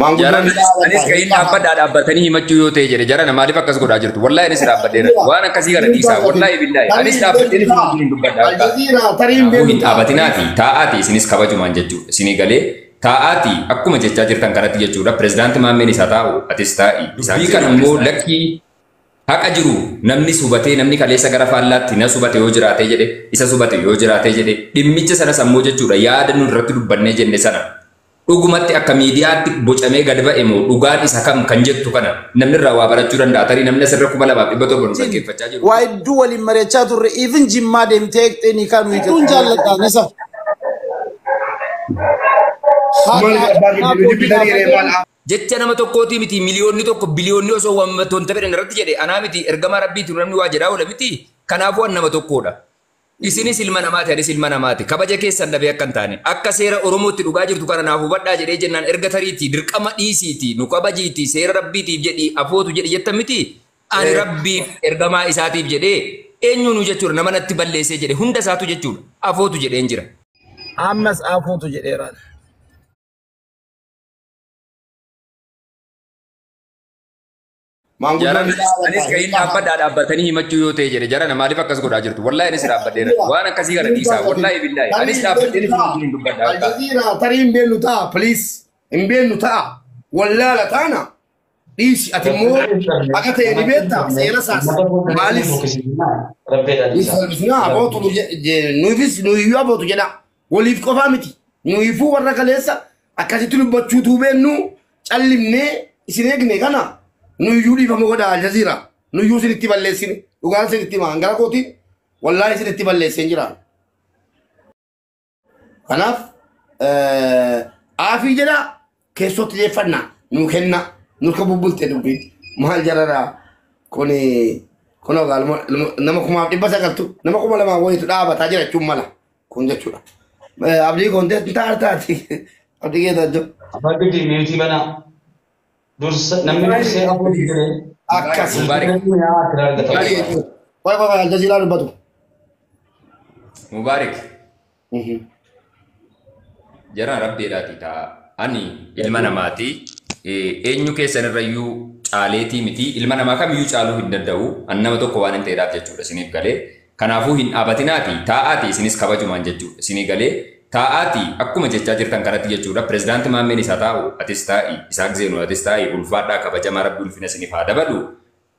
Maanguddoon Anis kan inni dhaabbadhaa dhaabbatanii himachuu yoo ta'e jedhe jarana maaliif akkas godhaa jirtu? Wallaahi anis dhaabbadheera. Waan akkasii kana dhiisaa. Wallaahi billaahi. Anis dhaabbadheen isin wajjin hin dubbadha. Aljazeera tarii hin Hin beeknu. dhaabatinaati. Taa'aati isinis kabajumaan jechuudha. Isinii galee taa'aati akkuma jechaa jirtan kanatti jechuudha. Pirezidaanti Maammeen isaa taa'u atis taa'i. Dubbii kana immoo lakkii haqa jiru namni subatee namni kaleessa gara faallaatti na subate yoo jiraatee jedhe isa subate yoo jiraatee jedhe dhimmicha sanas ammoo jechuudha yaada nu irratti dubbannee jenne sana dhugumatti akka miidiyaatti bocamee gad ba'e moo dhugaan isa kam kan jettu kana namni irraa waa barachuu danda'a tarii namni asirra 2700 nu dhaggeeffachaa jiru. Waa hedduu waliin mari'achaa turre even Jimmaa deemtee eegxee ni kaanu hedduun jaalladhaan isa. Maal abbaa gidduu jibbitanii ree maal Jecha nama tokkootii miti miliyoonni tokko biliyoonni osoo wanta fedhan irratti jedhe anaa miti ergamaa rabbiitu namni waa jedhaa oola miti kanaafuu an nama tokkoodha. Isinis ilma namaati anis ilma namaati kabaja keessan dhabee akka hin taane akka seera Oromootti dhugaa jirtu kana naaf hubadhaa jedhee jennaan erga tariitii dirqama dhiisiiti nu kabajiiti seera rabbiitiif jedhi afootu jedhi jettan miti ani rabbiif ergamaa isaatiif jedhee eenyuunu jechuudha nama natti balleessee jedhe hunda isaatu jechuudha afootu jedheen jira. Ammas afootu jedheeraan. Maanguddoon Anis kan inni dhaabbadhaa dhaabbatanii himachuu yoo ta'e jedhe jarana maaliif akkas godhaa jirtu? Wallaahi anis dhaabbadheera. Waan akkasii kana dhiisaa. Wallaahi billaahi. Anis dhaabbadheen isin wajjin hin dubbadha. Aljazeera tarii hin beeknu ta'a please. Hin beeknu ta'a. Wallaala taana. Dhiisi ati immoo akka ta'e ni beekta seera isaas maalis salphisnaa abootu nuufis nuyiyyuu abootu jedha. Waliif qofaa miti. Nuyiifuu warra kaleessa akkasitti dubbachuutuu beennu callimnee isin eegne kana nuyiyyuu dhiifama godha Aljazeera. Nuyiyyuu isinitti balleessine dhugaan isinitti himaa hangara kootiin wallaahi isinitti balleesseen jira. Kanaaf aafii jedha keessootti xiyyeeffannaa nuu kenna nurka bubbulte dubbiin maal jararaa kuni kunoo nama 1900 nama 2000 wayitu dhaabataa jira jechuun mala kun jechuudha. Abdii kontee taartaati abdii keessa Afaan gidi miitii banaa. Dursa namni dursee afur jedhee. Akkas. Mubaarik. Qoy qoy Aljazeeraa dubbatu. Mubaarik. Jarana rabbiidhaati ta'a. Ani ilma namaati. Eenyu keessan irrayyuu caaleetii miti. Ilma namaa kamiyyuu caaluu hin danda'u. An nama tokko waan hin ta'eedhaaf jechuudha isiniif galee. Kanaafuu hin dhaabatinaati. Taa'aati isinis kabajumaan jechuudha isinii galee. Taa'aati akkuma jechaa jirtan kanatti jechuudha. Pirezidaanti Maammeen isaa taa'u atis taa'i. Isaaq Zeenuu atis taa'i. Ulfaadhaa kabajamaa rabbi ulfina isiniif haa dabalu.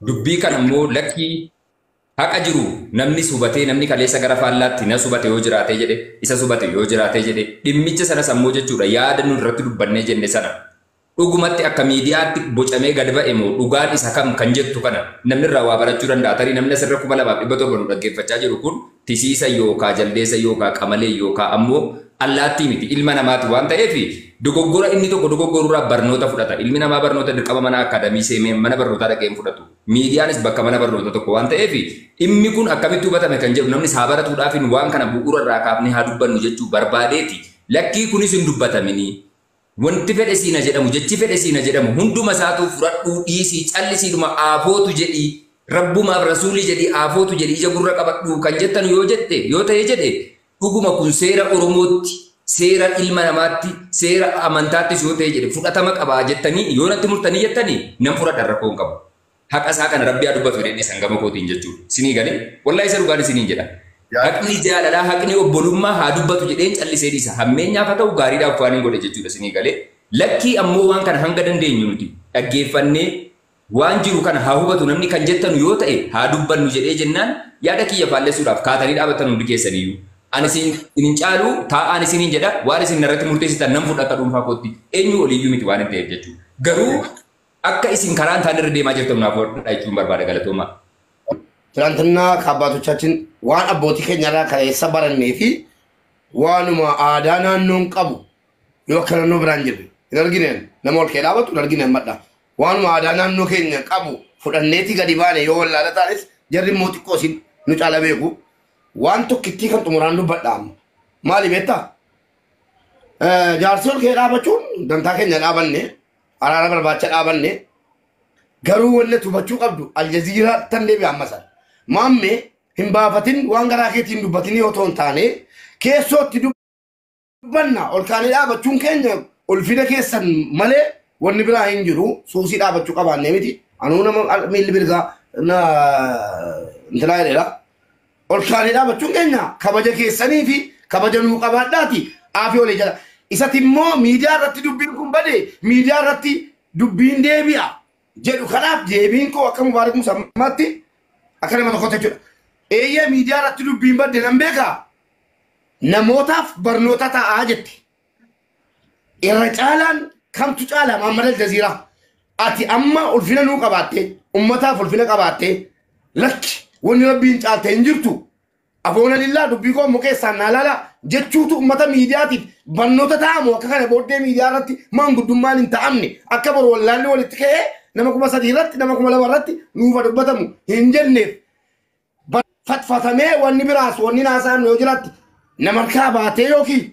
Dubbii kana immoo lakkii haqa jiru namni subatee namni kaleessa gara faallaatti na subate yoo jiraatee jedhe isa subate yoo jiraatee jedhe dhimmicha sanas ammoo jechuudha yaada nu irratti dubbannee jenne sana dhugumatti akka miidiyaatti bocamee gad ba'e moo dhugaan isa kam kan jettu kana namni irraa waa barachuu danda'a tarii namni asirra 2700 nu dhaggeeffachaa jiru kun tisiisa yookaa jaldeessa yookaa qamalee yookaa ammoo allaattii miti ilma namaati waan ta'eef dogoggora inni tokko dogoggorurraa barnoota fudhata ilmi namaa barnoota dirqama mana akaadamii seenee mana barnootaa dhaqee hin fudhatu miidiyaanis bakka mana barnoota tokko waan ta'eef dhimmi kun akkamitti hubatame kan jedhu namni isaa baratuudhaaf waan kana bu'uura irraa kaafnee haa dubbannu jechuu barbaadeeti lakkii kunis hin dubbataminii. Wanti fedhe siina jedhamu jechi fedhe siina jedhamu hunduma isaatu fudhadhuu dhiisii callisiidhuma aafootu jedhii rabbumaaf rasuulii jedhii aafootu jedhii ija gurra qabadhuu kan jettan yoo jette yoo ta'e jedhe dhuguma kun seera Oromootti seera ilma namaatti seera amantaattis yoo ta'e jedhe fudhatama qabaa jettanii yoo natti murtanii jettanii nan fudhadha rakkoo hin qabu. Haqa isaa kana rabbi haa dubbatu jedhee sangama kootiin jechuudha. Isinii galee wallaahi isa dhugaan isiniin jedha. Haqni jaalalaa haqni obbolummaa haa dubbatu jedheen callisee dhiisa. Hammeenyaaf haa ta'u gaariidhaaf waan hin godhe jechuudha isinii galee. Lakkii ammoo waan kana hanga dandeenyu nuti dhaggeeffannee waan jiru kana haa hubatu namni kan jettanu yoo ta'e haa dubbannu jedhee jennaan yaada kiyya faallessuudhaaf kaatanii dhaabatan hundi keessaniyyuu. Ani isin hin caalu taa'aan isiniin jedha waan isin irratti murteessitan nan fudhadha dhuunfaa kootti eenyu oliyyuu miti waan hin ta'eef jechuudha. Garuu akka isin karaa hin taane irra deemaa jirtan naaf hodhaa jechuun barbaada galatoomaa. ትናንትና ከአባቶቻችን waan abbootii keenyarraa kaleessa barannee fi waanuma aadaa naannoon qabu yoo akka naannoo biraan jirre hin argineen nama ol kee dhaabatu hin argineen madha. Waanuma aadaa naannoo keenya qabu fudhanneeti gadi baane yoo wallaala taanes jarri immoo xiqqoo isin nu caala beeku. Waan tokkittii kan xumuraan dubbadha amma. Maali beektaa? Jaarsi ol kee dhaabachuun dantaa keenya dhaabanne araara barbaacha dhaabanne garuu wanni hubachuu qabdu Aljazeeraa tan deebi'a amma sana. Maammee hin baafatin waan garaa keetiin dubbatinii otoo hin taane keessootti dubbanna ol kaanee dhaabachuun keenya ulfina keessan malee Wanni biraa hin jiru suusii dhaabachuu qabaannee miti. Anuu nama miilli mirgaa na intalaa jedheera. Ol kaanee dhaabachuun keenya kabaja keessanii fi kabaja nuu qabaadhaati. Aafii olii jala. Isatti immoo miidiyaa irratti dubbiin kun bade miidiyaa irratti dubbiin deebi'a jedhu kanaaf deebiin koo akka Mubaarik Musammaatti akka nama tokkotti jechuudha. Eeyyee miidiyaa irratti dubbiin badde nan beekaa namootaaf barnoota ta'aa jette. Irra caalaan kamtu caalaa Muhammad Aljaziiraa? Ati amma ulfina nuu qabaatte ummataaf ulfina qabaatte lakki wanni rabbiin caalte hin jirtu. Afoona lillaa dubbii koo immoo keessaan naa laala jechuutu ummata miidiyaatiif barnoota ta'amu akka kana booddee miidiyaa irratti maanguddummaan hin ta'amne akka boru wallaalli walitti ka'ee nama 3000 irratti nama 2000 irratti nuufa dubbatamu hin jenneef fatfatamee wanni biraas wanni naasaan yoo jiraatti nama harkaa baatee yookiin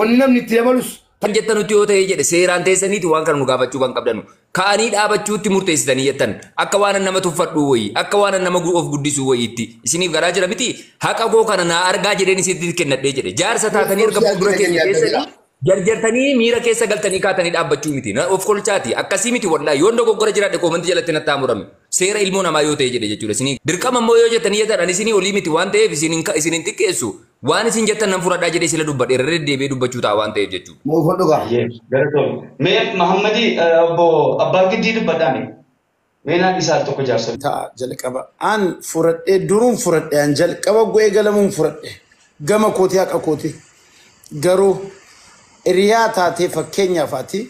wanni namni itti dabalus. Kan jettan nuti yoo ta'e jedhe seeraan teessaniiti waan kana nu gaafachuu kan qabdanu. Ka'anii dhaabachuutti murteessitanii jettan akka waan nama tuffadhu wayii akka waan nama of guddisuu wayiitti isiniif garaa jira miti haqa koo kana naa argaa jedheen isinitti kennadhee jedhe jaarsa taatanii erga fuuldura keenya keessanii jarjartanii miira keessa galtanii kaatanii dhaabbachuu miti of kolchaati akkasii miti wallaahi yoon dogoggora jiraadhe koomantii jalatti natti murame seera ilmoo namaa yoo ta'e jedhe jechuudha isinii dirqama immoo yoo jettanii jettan isinii olii miti waan ta'eef isin hin xiqqeessu waan isin jettan nan fudhadhaa jedhee sila dubbadhe irra deddeebi'ee dubbachuu ta'a waan ta'eef jechuudha. Moo fudhu gaa. Mee Mahammadii obbo Abbaa Giddii dubbadhaa mee? Mee naan isaa tokko jaarsa. Ta'a jalqaba. An furadhee duruun furadhe an jalqaba go'ee galamuun furadhe gama kootii haqa kootii garuu hiriyaa taatee fakkeenyaaf ati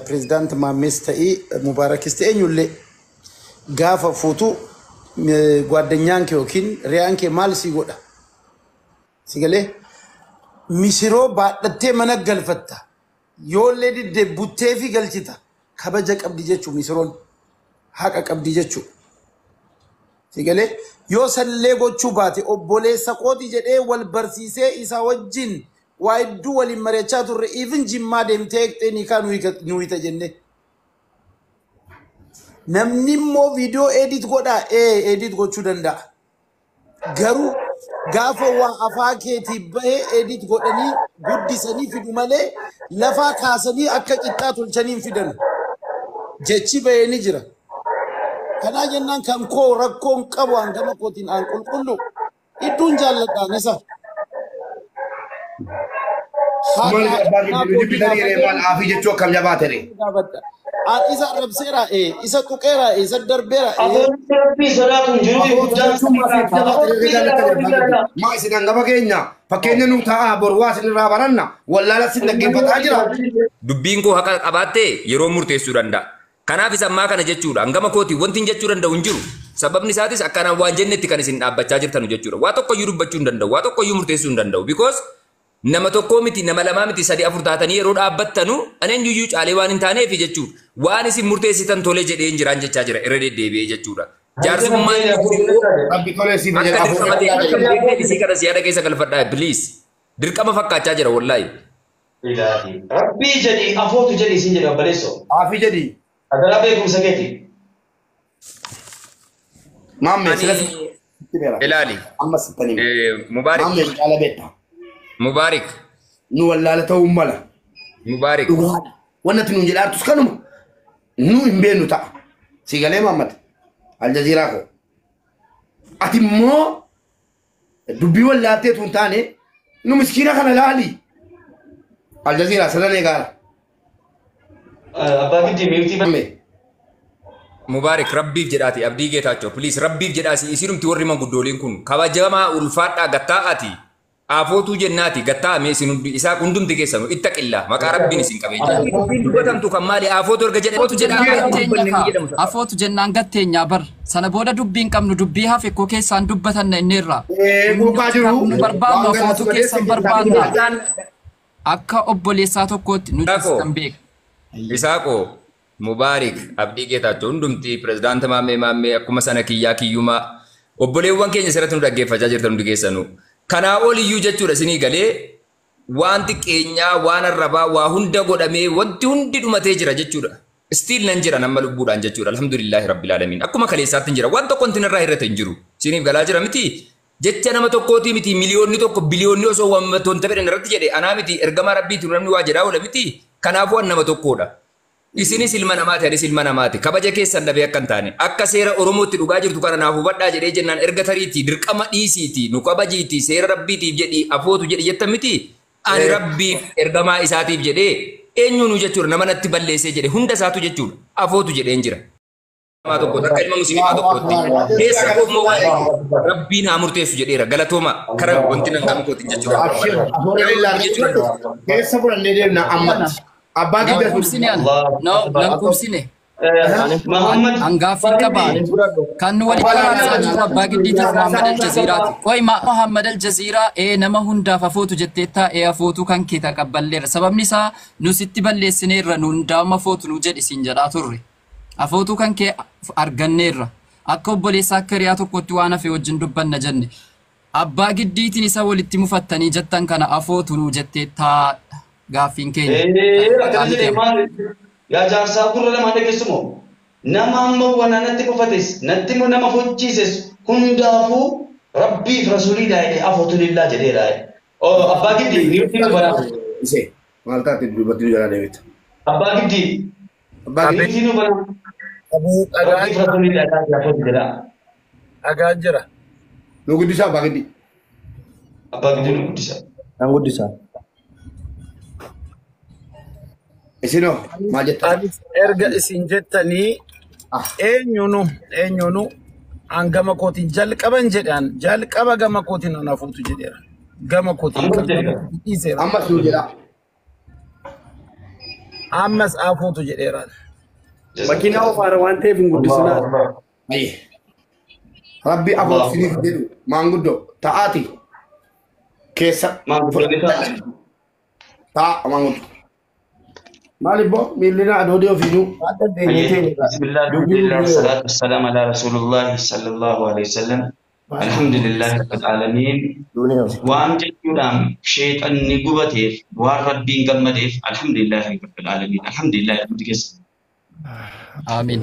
pirezidaanti Maammees ta'ii Mubaarakis ta'e eenyullee gaafa fuutu gwaddanyaan kee yookiin hiriyaan kee maal sii godha? Si galee misiroo baadhattee mana galfatta. Yoollee diddee buttee fi galchita. Kabaja qabdi jechuun misiroon haqa qabdi jechuudha. Si galee yoo sallee gochuu baate obboleessa kooti jedhee wal barsiisee isa wajjin waa hedduu waliin mari'achaa turre even Jimmaa deemtee eegxee niikaa nu hiita jenne. Namni immoo viidiyoo edit godhaa edit gochuu danda'a. Garuu gaafa waa afaa keetii bahee edit godhanii guddisanii fidu malee lafaa kaasanii akka qixxaa tolchanii hin fidan. Jechi bahee ni jira. Kanaa jennaan kan koo rakkoon qabu hangama kootiin aan qulqullu idduun jaalladhaan isa. Maal abbaa gidduu jibbitanii ree maal aafii jechuu akkam jabaate ree? Isa arrabseera isa tuqeera isa darbeera. Afoon rabbii sodaatu hin jiru guddaan. Maa isin hangafa keenya fakkeenya nuu ta'a boru waa isin irraa baranna wallaala isin dhaggeeffataa jira. Dubbiin koo haqa qabaattee yeroo murteessuu danda'a. Kanaaf isa ammaa kana jechuudha. Hangama kooti wanti hin jechuu danda'u hin jiru. Sababni isaatis akkanaan waan jennetti kan isin dhaabbachaa jirtanu jechuudha. Waa tokkoyyuu dubbachuu hin danda'u. Waa tokkoyyuu murteessuu hin danda'u. Because nama tokkoo miti nama lamaa miti sadi afur taatanii yeroo dhaabbattanu ani eenyuyyuu caalee waan hin taaneef jechuudha. Waan isin murteessitan tole jedhee hin jiraan jechaa jira irra deddeebi'ee jechuudha. Jaarsummaan kun immoo Rabbi tolee siif akka jedha dirqama ta'e akka hin beekne isii kana siyaada keessa galfadhaa please. Dirqama fakkaachaa jira wallaahi. Rabbii jedhi afootu jedhi isin jedhi obboleessoo. Aafii jedhi. Adaraa beekumsa keeti. Maammee sila sitti beera. Ilaali. Amma sittanii. Mubaarik. Maammee caala beekta. Mubaarik. Nu wallaala ta'uu mala. Mubaarik. Dhugaadha. Wanni ati nuun jedhaartus kanuma. Nu hin beeknu ta'a. Si galee Mahammad. Aljaziiraa koo. Ati immoo dubbii wallaalteetu hin taane nu miskiina kana laali. Aljaziiraa sadan eegaara. Abbaa Giddii miirtii Maammee. Mubaarik rabbiif jedhaati abdii geetaachoo please rabbiif jedhaasi isinumti warri manguddooliin kun kabajamaa ulfaadhaa gattaa'aati afootuu jennaati gattaa'ame isin isaa hundumti keessanu ittaqillaa maqaa rabbiin isin qabee jira. Dubbiin dubbatamtu kan maali afootu erga jedhe afootu jedhaa Afootu jennaan gatteenya bar sana booda dubbiin qabnu dubbii hafe koo keessaan dubbatanna inni irraa. Quuqaa jiru. Nu barbaannu afootu keessan barbaanna. Akka obboleessaa tokkootti nu kan beeka. Isaaqoo Mubaarik Abdii Geetaachoo hundumti pirezidaanta Maammee Maammee akkuma sana kiyyaa kiyyumaa obboleewwan keenya sirratti nu dhaggeeffachaa jirtan hundi keessanuu. Kanaa ol iyyuu jechuudha isinii galee waan xiqqeenyaa waan arrabaa waa hunda godhamee wanti hundi dhumatee jira jechuudha. Still nan jira nama lubbuudhaan jechuudha. Alhamdulillahi rabbil alamin. Akkuma kaleessaatti hin jira. Waan tokko wanti narraa hir'ate hin jiru. Isiniif galaa jira miti. Jecha nama tokkootii miti miliyoonni tokko biliyoonni osoo wantoota fedhan irratti jedhe anaa miti ergamaa rabbiitu namni waa jedhaa oola miti. Kanaafuu an nama tokkodha. Isinis ilma namaati, anis ilma namaati. Kabaja keessan dhabee akka hin taane. Akka seera Oromootti dhugaa jirtu kana naaf hubadhaa jedhee jennaan erga tariitii dirqama dhiisiitii nu kabajiitii seera rabbiitiif jedhii afootu jedhi jettan miti. Ani rabbiif ergamaa isaatiif jedhee eenyuunu jechuudha nama natti balleessee jedhe hunda isaatu jechuudha afootu jedheen jira. Nama tokko takka ilma musliimaa tokkotti keessa koo immoo waa'ee rabbiin haa murteessu jedheera galatooma kara wanti nan qabu kootiin jechuudha. Abshir jechuudha. Keessa fudhannee deemna ammatti. Abbaa Nan giddaa kubsine an. No, nan kubsine. Muhammad Hangaaffiin qaba. Kan nu walitti araarsaa jiru abbaa giddiitiif Muhammad Aljaziiraati. Qoy Muhammad Aljaziiraa ee nama hundaaf afootu jettee taa'ee afootu kan kee taqabballeerra. Sababni isaa nu sitti balleessineerra nu hundaa'uma afootu nu jedhi siin jedhaa turre. Afootu kan kee arganneerra. Akka obboleessaa akka hiriyaa tokkotti waan hafe wajjin dubbanna jenne. Abbaa giddiitiin isa walitti mufattanii jettan kana afootu nu jettee taa gaaffiin keenya. Akkana jedhee maal yaa jaarsaa gurra lamaan dhageessumoo nama amma wana natti kufates natti immoo nama fochiises hundaafuu rabbiif rasuulii jedhee afootu lillaa jedheera. Abbaa giddii niitii nu banaa. Isee maal taate dubbatti jalaa deemita. Abbaa giddii Abbaa giddii niitii nu banaa. Abuu dhagaan Rabbiif rasuulii jedhee afootu jedhaa. dhagaan jira. nu guddisaa abbaa giddii. Abbaa giddii nu guddisa. Nan guddisaa. Isinoo maal jettan? Anis erga isin jettanii eenyuunu an gama kootiin jalqaban jedhan jalqaba gama kootiin an hafuutu jedheera. Gama kootiin Ammas jedheera. dhiiseera. Ammas nu jedhaa. Ammas hafuutu jedheera. Makiinaa ofaara waan ta'eef hin guddisinaa. Ayi. Rabbi afootu isiniif jedhu maanguddoo ta'aati keessa Maanguddoo ni ta'a. ta'a maanguddoo. Maal ibboo miilli na adoodee ofiinuu. Waan dandeenye ta'e بسم الله الحمد لله والصلاة والسلام على رسول الله صلى الله عليه وسلم الحمد لله رب العالمين waan jechuudhaan sheexanni gubateef waan rabbiin gammadeef alhamdulillahi rabbil aalamiin alhamdulillahi rabbi keessa Amiin.